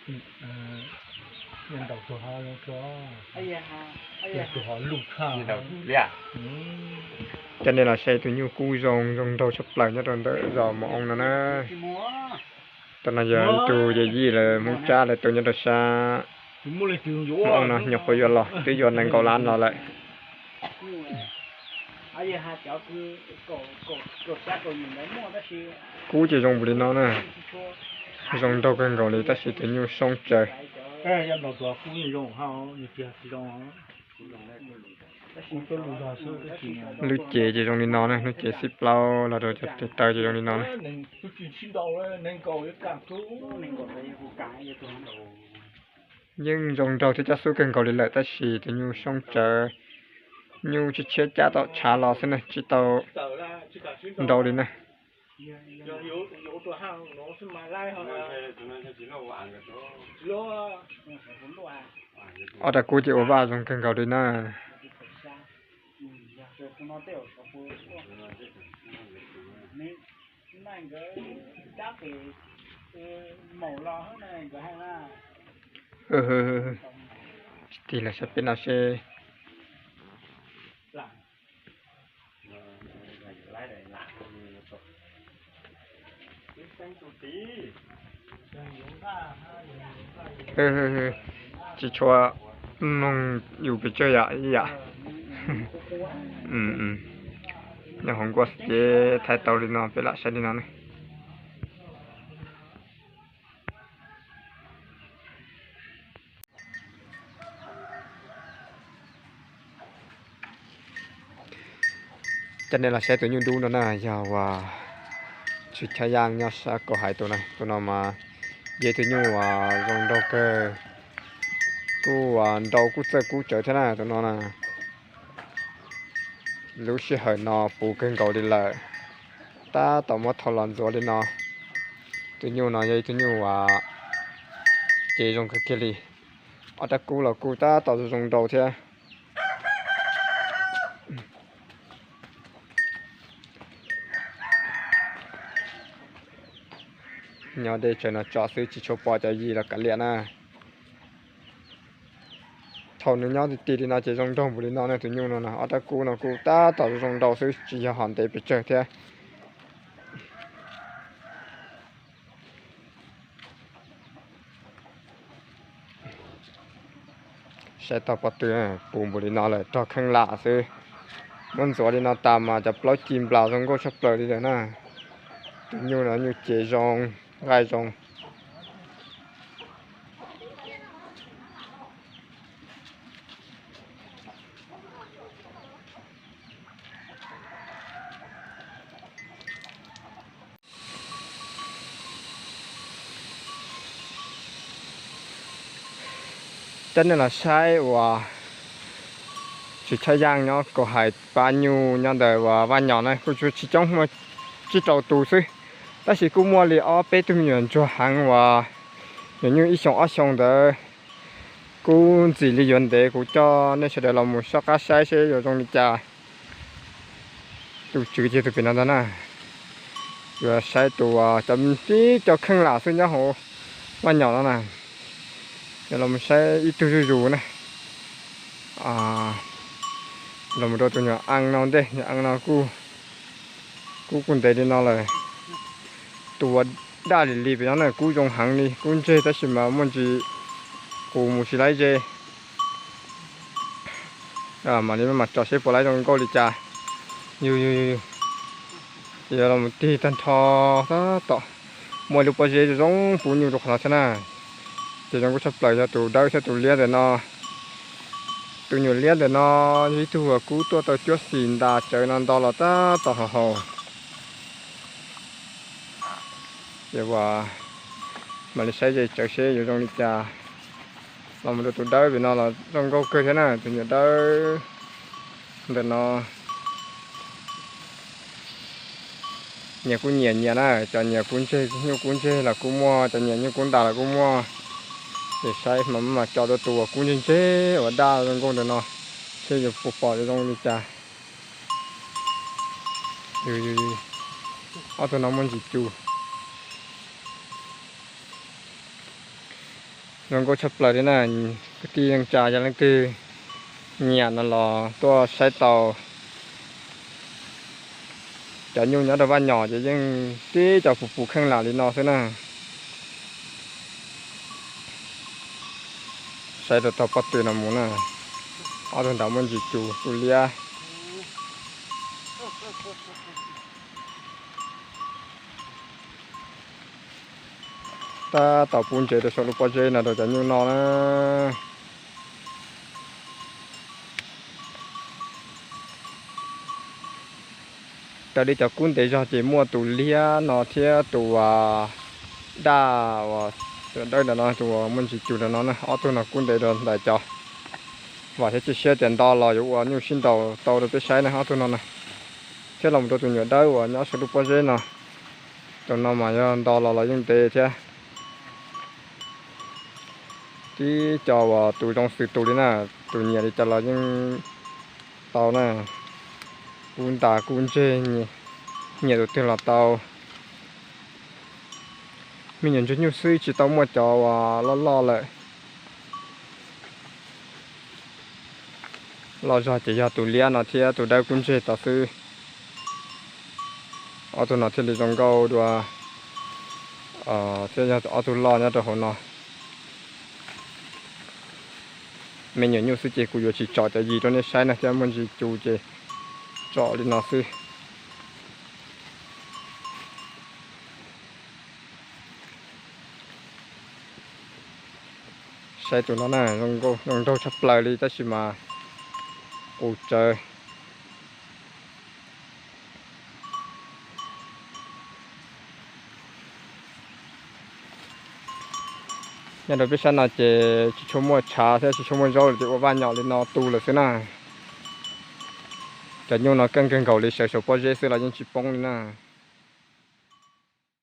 Coj nej los saib tus nyuj kub zoo zoo nraug tshaj plaws nyob rau ntawm zos Mos Oo no na. Tus no yog ib tug yawm yij lawv Hmoob Tsab lawv tua nyob rau sab Mos Oo no, nyuam qhuav yuav los twb yuav nees nkaum lab no lawm. Kub ces zoo npaum li no na, zoo nraug kawg nkaus li tab sis tus nyuj soob tsawv. Lub cev ces zoo li no na, lub cev xib plaub los rau cov tes taw ces zoo li no na. Yeej zoo nraug thiab cab xub kawg nkaus li lawm tab sis tus nyuj soob tsawv, nyuj tshiab tshiab cab tom tshav los xwb na, tsis tau nrau li na. Ob rab kub ces ua vaj zoo kawg nkaus li na. Tsis tig los saib peb no seb. Tsis tshua mloog yus pes tsawg yom ib yam. Nyob hauv nkuaj ces thaij tau li no peb lam saib li no ne. Coj nej los saib tus nyuj dub no na, yog uas tswv Chaj Yaj nyob sab Kaus Hais tus na. Tus no mas yog tus nyuj uas zoo nraug kawg, kuj uas nrau kuj txawj kub tsawv thiab na tus no na. Lub sij hawm no puv kawg nkaus li lawm, tab tom muab thau los ntxuav li no. Tus nyuj no yog ib tug nyuj uas cev zoo kawg kiag li. Ob rab kub los kuj tab tom zoo nrau thiab. Nyob deb tsaws no tso xwb tsis tshua pom cov yim los kav liam na. Thaum nws nyob ti ti li no ces zoo nraug npaum li no ne, tus nyuj no na. Ob rab kub no kuj tab tom zoo nrau xwb tsis yog ho ntev pes tsawg thiab. Saib tog pob tw, puv npaum li no lawm rog kheej lam xwb. Muab ntxuav li no tas mas cov plaub ci nplas zoo nkauj tshaj plaws li lawm na. Tus nyuj no nyuj cev zoo, nqaij zoo. Coj nej los saib uas tswv Chaj Yaj nyob Kaus Hais pab nyuj nyob ntawm uas Vaj Nyos na, kuj tsis coob, muaj tsib rau tus xwb, tab sis kuj muaj li ob peb tug me nyuam ntsuag heev uas nyuam nyuj ib xyoos ob xyoos ntawd. Kuv ntxim li yuav ntev kuv coj nej sawv daws los mus soj qab saib seb yuav zoo li cas. Tus tswv ces tus pem no ntag na. Yuav saib tus cov tib co kheej lam xwb nyob hauv Vaj Nyos no na. Yuav los mus saib ib tug zuj zus na. Los mus rau tus nyuam ees no ntej, nyuam ees no kuj, kuj ntev li no lawm. Tus uas daj li li pem no na kuj zoo heev li, kub ntseg tab sis mas muaj ntsis qus mus tsis laib ze. Mam li mam tso seb puas laib zoo nkauj li cas. Yus, yus, yus, ces yuav los mus tig tag nrho tab tom muaj lub pob zeb zoo puv nyuj rau qhov no thiab na. Ces zoo nkauj tshaj plaws yog tus dawb thiab tus liab ntawm no. Tus nyuam liab ntawm no yog ib tug uas kub tuaj tau cuab xim ntas tsawv no nto los tab tom haus haus. Ces uas mam li saib ze tsawv seb yuav zoo li cas. Los mus rau tus dawb pem no los zoo nkauj kawg thiab na, tus nyuam dawb ntawm no. Nyias kuj nyiam nyiam na, cov nyiam kub ntseg, nyuj kub ntseg los kuj muaj, cov nyiam nyuj kub ntas los kuj muaj. Ces saib mas mam tso rau tus uas kub ntseg ntseg uas daj zoo nkauj ntawm no, seb yuav puas pom zoo li cas. Ob tug no muaj ntsis cus. Zoo nkauj tshaj plaws li na. Kwv tij neej tsa yog leej twg nyiam no los tuaj saib tau. Cov nyuj nyob rau Vaj Nyom ces yeej tib co puv puv kheej lam li no xwb na. Saib rau tog pob tw no mus na. Ob tug ntawd muaj ntsis cus tu liab. Tab tom pub ntsev rau saum lub pob zeb no rau cov nyuj no na. Raws li cov kub ntev zog ces muaj tus liab no thiab tus daj uas dawb ntawm no, tus uas muaj ntsis cus ntawm no na. Ob tug no kub ntev rau ntawm cov. Vam thiab cia siab tias nto los yuav ua nyuj sib nraus tau rau peb saib na ob tug no na. Thiab los mus rau tus nyuam dawb uas nyob saum lub pob zeb no. Tus no mas yog nto los los yeej ntev thiab. Tib co uas tus zoo xws tus li na, tus nyiam li cas los yeej tau na. Kub ntas kub ntseg, nyiam tus twg los tau. Me nyuam ntsuag nyuj xwb tsis tau muaj cov uas loj loj lawm. Loj zog ces yog tus liab no thiab tus dawb kub ntseg tod xwb. Ob tug no thiaj li zoo nkauj dua, thiab yog ob tug loj nyob rau hauv no. Me nyuam nyuj xwb ces kuv yuav tsis tsom cov yim rau nej saib na thiab, muaj ntsis cus ces tsom li no xwb. Saib tus no na, zoo nraug tshaj plaws li tab sis mas qus tsawv. Nyob rau peb sab no ces tsis tshua muaj tshav thiab tsis tshua muaj zaub lawm ces ua Vaj Nyom li no tu lawm xwb na. Cov nyuj no keej kawg nkaus li, sawv saum pob zeb xwb los yeej tsis poob li na.